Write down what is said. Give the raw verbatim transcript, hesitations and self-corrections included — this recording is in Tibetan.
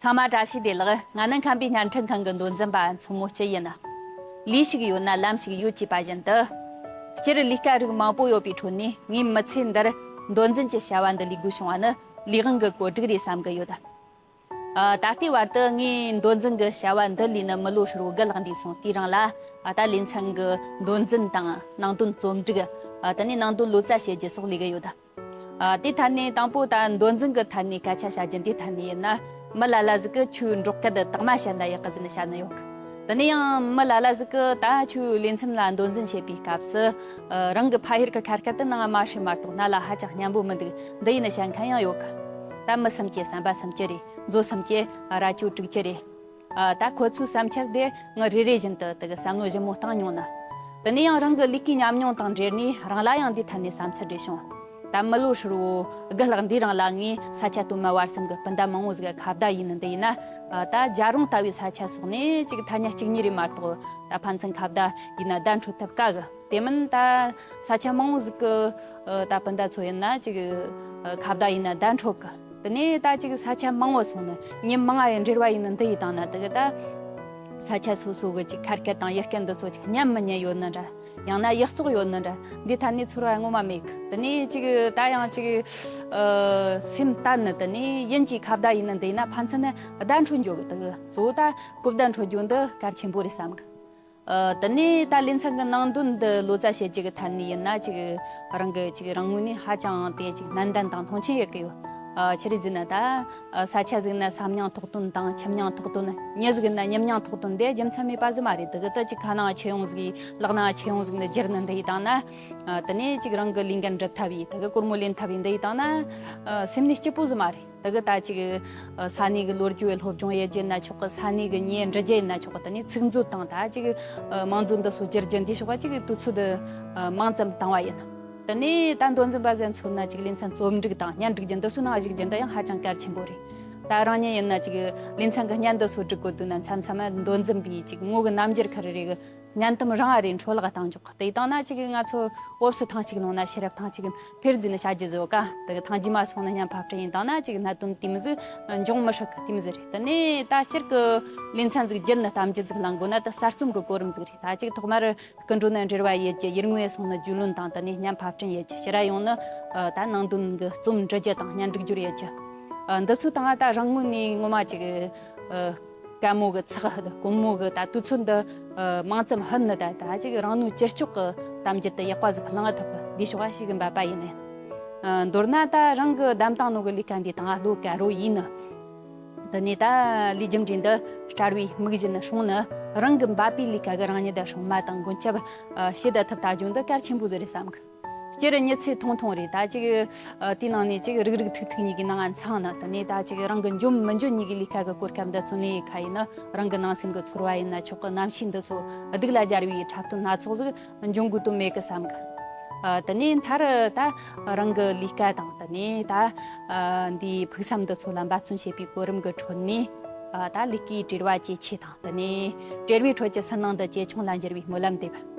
ཚང་མ་བཀྲ་ཤིས་བདེ་ལེགས། ང་ནི་ཁམས་པའི་བརྙན་འཕྲིན་ཁང་གི་མདོ་འཛིན་པ་མཚོ་མོ་སྐྱིད་ཡིན། ལུས་ཤིག་ཡོད་ན་ལམ་ཞིག་ཡོད་ཅེས་པ་བཞིན་དུ། སྤྱིར་ལས་ཀ་རིགས་མང་པོ་ཡོད་པའི་ཁྲོད་ནས་ངའི་མི་ཚེ་འདིར་མདོ་འཛིན་གྱི་བྱ་བ་འདི་ལས་དགོས་བྱུང་བ་ནི་ལས་དབང་གི་བཀོད་སྒྲིག་རེད་བསམ་གི་ཡོད། ཨ། ད་ལྟའི་བར་དུ་ངས་མདོ་འཛིན་གྱི་བྱ་བ་འདི་ལས་ནི་མི་ལོ་ཧྲིལ་བོ་དགུ་ལྷག་འདས་སོང་། དེའི་རིང་ལ། ཨ། ད་ལེ་ཚན་གྱི་མདོ་འཛིན་དང་ནང་དོན་རྩོམ་སྒྲིག་ཨ། དེ་ནས་ནང་དོན་ལོ་ཙཱ་བྱེད་རྒྱུ་སོགས་ལས་ཀྱི་ཡོད། ཨ། དེའི་ཐད་ནས་དང་པོ་ད་མདོ་འཛིན་གྱི་ཐད་ནས་སྐད་ཆ་བཤད་རྒྱུ་འདིའི་ཐད་ནས་ཡིན་ན། མི་ལ་ལ་ཟིག་གིས་ཁྱོའི་འབྲོག་སྐད་དག་མ་བཤད་ན་ཡག་གི་ཟེར་ནས་བཤད་ནི་ཡོད་གི། དེ་ནས་ཡང་མི་ལ་ལ་ཟིག་གིས་ད་ཁྱོའི་ལེ་ཚན་ལ་མདོ་འཛིན་བྱེད་པའི་སྐབས་སུ། ཨ། རང་གི་ཕ་ཡུལ་གྱི་ཁ་སྐད་དེ་ནང་མ་བཤད་མ་གཏོགས་ན་ལ་ཧ་ཅང་སྙན་པོ་མི་འདུག། འདི་ཡིན་ནི་བཤད་མཁན་ཡང་ཡོད་གི། ད་མི་སུམ་གྱི་བསམ་པ་སུམ་གྱི་རེད། མཛོ་སུམ་གྱི་རྭ་ཅོ་དྲུག་གྱི་རེད། ཨ། ད་ཁོ་ཚོའི་བསམ་འཆར་དེ་ངས་རེ་རེ་བཞིན་དུ་དེ་གི་བསམ་བློ་ཞིབ་མོ་བཏང་མྱོང་ནི། དེ་ནས་ཡང་རང་གི་ལས་ཀའི་ཉམས་མྱོང་དང་འབྲེལ་ནས་རང་ལ་ཡང་འདིའི་ཐད་ནས་བསམ་ཚུལ་རེ་བྱུང་། ད་མི་ལོ་ཧྲིལ་བོ་དགུ་ལྷག་འདིའི་རིང་ལ་ངས་ས་ཆ་སྟོད་སྨད་བར་གསུམ་གྱི་སྤུན་ཟླ་མང་བོ་ཟིག་ག་ཁ་བརྡ་ཡིན་ནི་འདི་ཡིན་ན། ཨ། ད་རྒྱལ་རོང་ལྟ་བུའི་ས་ཆ་སོགས་ནས་ཅིག་ཐ་སྙད་གཅིག་གཉིས་རེ་མ་གཏོགས་ད་ཕན་ཚུན་ཁ་བརྡ་ཡིན་ན་བརྡ་འཕྲོད་ཐུབ་དཀའ་གི། དེ་མིན་ད་ས་ཆ་མང་བོ་ཟིག་གི་ཨ། ད་སྤུན་ཟླ་ཚོ་ཡིན་ན་ཅིག་ཨ། ཁ་བརྡ་ཡིན་ན་བརྡ་འཕྲོད་གི། དེ་ནས་ད་ཅིག་ས་ཆ་མང་བོ་སོང་ནས་ཉིན་མང་ང་ཡི་འབྲེལ་བ་ཡིན་ནི་འདི་ཡི་བཏང་ན་དེ་གི་ད་ས་ཆ་སོ་སོ་གི་ཅིག་ཁ་སྐད་དང་ཡུལ་སྐད་འདི་ཚོ་ཅིག་སྙན་མི་སྙན་ཡོད་ནི་འདྲ། ཡང་ན་ཡིག་བཙོག་ཡོད་ནི་འདྲ། འདི་ཐད་ནས་ཚོར་བ་ངོ་མ་མེད་གི། དེ་ནས་ཅིག་ད་ཡང་ཅིག་ཨ། སེམས་གཏད་ནི་དེ་ནས་ཡིན་གྱི་ཁ་བརྡ་ཡིན་ནི་འདི་ཡིན་ན་ཕན་ཚུན་ནས་བརྡ་འཕྲོད་འགྱོ་གི། དེ་གི་གཙོ་བོ་ད་གོ་བརྡ་འཕྲོད་རྒྱུ་འདི་གལ་ཆེན་པོ་རེད་བསམ་གི། ཨ། དེ་ནས་ད་ལེ་ཚན་གྱི་ནང་དོན་འདི་ལོ་ཙཱ་བྱེད་རྒྱུ་གི་ཐད་ནས་ཡིན་ན་ཅིག་རང་གི་ཅིག་རང་ངོས་ནས་ཧ་ཅང་དེ་ཅིག་ནན་ཏན་དང་མཐོང་ཆེན་ཡོད་ཀྱི་ཡོད། ཨ། ཆི་རེད་ཟེར་ན་ད། ཨ། ས་ཆ་ཟིག་ན་ས་མྱིང་ཐོགས་དོན་དང་ཁྱིམ་མྱིང་ཐོགས་དོན། མྱི་ཟིག་ན་མྱི་མྱིང་ཐོགས་དོན་དེ་རྒྱུ་མཚན་མེད་པ་ཟིག་མ་རེད། དེ་གི་ད་ཅིག་ཁ་ནང་ཆེ་ཡོང་ཟིག་ལག་ནང་ཆེ་ཡོང་ཟིག་ནི་སྦྱར་ནི་འདི་ཡི་བཏང་ན། ཨ། དེ་ནས་ཅིག་རང་གི་ལས་འགན་སྒྲུབ་ཐབས་ཡི་དེ་གི་སྒོར་མོ་ལེན་ཐབས་ཡི་འདི་ཡི་བཏང་ན། ཨ། སེམས་ནས་སྐྱིད་པོ་ཟིག་མ་རེད། དེ་གི་ད་ཅིག་ཨ། ས་གནས་གི་ལོ་རྒྱུས་སློབ་སྦྱོང་ཡེད་རྒྱུ་ཡིན་ན་ཆོག་གི། ས་གནས་གི་མྱི་འདྲི་རྒྱུ་ཡིན་ན་ཆོག་གི། དེ་ནས་ཚིག་མཛོད་དང་ད་ཅིག་ཨ། མིང་མཛོད་འདི་ཚོ་བསྒྱུར་རྒྱུ་འདི་ཕྱོགས་ཅིག་དུས་ཚོད་དེ་ཨ། མང་ཙམ་བཏང་བ་ཡིན། དེ་ནས་ད་མདོ་འཛིན་པ་ཟིག་མཚོན་ན་ཅིག་ལེ་ཚན་རྩོམ་སྒྲིག་དང་བརྙན་སྒྲིག་རྒྱུ་འདི་ཚོའི་ནང་ཞུགས་རྒྱུ་འདི་ཡང་ཧ་ཅང་གལ་ཆེན་པོ་རེད། ད་རང་ཉིད་ཡིན་ན་ཅིག་ལེ་ཚན་གི་བརྙན་འདི་ཚོ་སྒྲིག་དགོས་དུས་ན་མཚམས་མཚམས་མདོ་འཛིན་པའི་ཅིག་ངོ་གི་རྣམ་འགྱུར་ཁ་རེ་རེ་གི་བརྙན་ཐུང་རང་ཨ་རེ་འཕྲོ་བརླག་བཏང་འཇོག་གི། དེ་བཏང་ན་ཅིག་ང་ཚོ་འོབས་སུ་ཐེངས་གཅིག་ལོངས་ན་ཕྱི་རབས་ཐེངས་གཅིག་འཕེར་རྫུན་བྱ་རྒྱུ་ཟིག་ཡོད་ཀ། དེ་གི་ཐེངས་རྗེས་མ་སོང་ན་བརྙན་ཕབ་སྐྲུན་ཡིན་བཏང་ན་ཅིག་གནད་དོན་དེ་མོ་ཟིག་འབྱུང་མི་སྲིད་གི། དེ་མོ་ཟིག་རེད། དེ་ནས་ད་སྤྱིར་གི་ལེ་ཚན་ཟིག་བསྒྱུར་ནས་གཏམ་རྒྱུད་ཟིག་བླང་དགོས་ན་ད་གསར་རྩོམ་གི་གོ་རིམ་ཟིག་རེད། ད་ཅིག་ཐོག་མར་སྐུ་མགྲོན་ནས་འབྲེལ་བ་ཡེད་རྒྱུ། ཡུལ་དངོས་སོང་ནས་རྒྱུས་ལོན་དང་དེ་ནས་བརྙན་ཕབ་སྐྲུན་ཡེད་རྒྱུ། ཕྱིར་ར་ཡོང་ནས་ཨ། ད་ནང་དོན་གི་རྩོམ་འབྲི་རྒྱུ་དང་བརྙན་སྒྲིག་སྦྱོར་ཡེད་རྒྱུ། ཨ། འདི་ཚོ་དང་ད་རང་ངོས་ནས་ངོ་མ་ཅིག་ཨ། དཀའ་མོ་གི་ཚེགས་དཀོན་མོ་གི་ད་དུས་ཚོད་འདི་ཨ། མང་ཙམ་ཕུད་ནས་ད་ད་ཅིག་རང་ནུས་ཅི་ལྕོག་གི་གཏམ་རྒྱུད་དེ་ཡག་པ་ཟིག་གླེང་ཐུབ་གི། འདི་ཕྱོགས་ཞིག་གི་འབད་པ་ཡིན་ནས། ཨ། མདོར་ན་ད་རང་གི་བདམས་བཏང་ནོ་གི་ལས་ཀ་འདི་དང་བློ་ག་རོ་ཡིན་ནི། དེ་ནས་ད་ལས་རྒྱུ་འབྲས་འདི་བསྐྲར་བའི་དམིགས་ཡུལ་ནི་སྲུང་ནི། རང་གི་འབད་པའི་ལས་ཀ་གི་རང་ཉིད་ད་སྲུང་མ་དང་མགོན་སྐྱབས་ཨ། ཞི་བདེ་ཐུབ་ད་རྒྱུ་འདི་གལ་ཆེན་པོ་ཟིག་རེད་བསམ་གི། སྤྱིར་མྱི་ཚེ་ཐུང་ཐུང་རེད། ད་ཅིག་ཨ། དེའི་ནང་ནས་ཅིག་རིག་རིག་ཐིག་ཐིག་གཉིས་ཀྱི་ནང་ང་འཚང་ནས། དེ་ནས་ད་ཅིག་རང་གི་འཇོན་མི་འཇོན་གཉིས་ཀྱི་ལས་ཀ་གི་གོ་སྐབས་འདི་བརྩོན་ལེན་ཡེད་ཁ་ཡིན་ན། རང་གི་ནང་སེམས་ཀྱི་ཚོར་བ་ཡིན་ན་ཆོག་གི། རྣམ་ཤེས་འདི་ཚོ་སྡུག་ལ་སྦྱར་བའི་འཁྲབ་སྟོན་སྣ་ཚོགས་ཟིག་འབྱུང་དགོས་དོན་མེད་གི་བསམ་གི། ཨ། དེ་ནས་མཐར་ད་རང་གི་ལས་ཀ་དང་དེ་ནས་ད་ཨ། འདིའི་ཕུགས་བསམ་འདི་ཚོ་ལ་འབད་བརྩོན་བྱེད་པའི་གོ་རིམ་གྱི་ཁྲོད་ནས་ཨ། ད་ལས་ཀའི་བྲེལ་བ་ཇེ་ཆེ་དང་དེ་ནས་བྲེལ་བའི་ཁྲོད་ཀྱི་སུན་སྣང་འདི་ཇེ་ཆུང་ལ་འགྱུར་བའི་སྨོན་ལམ་འདེབས།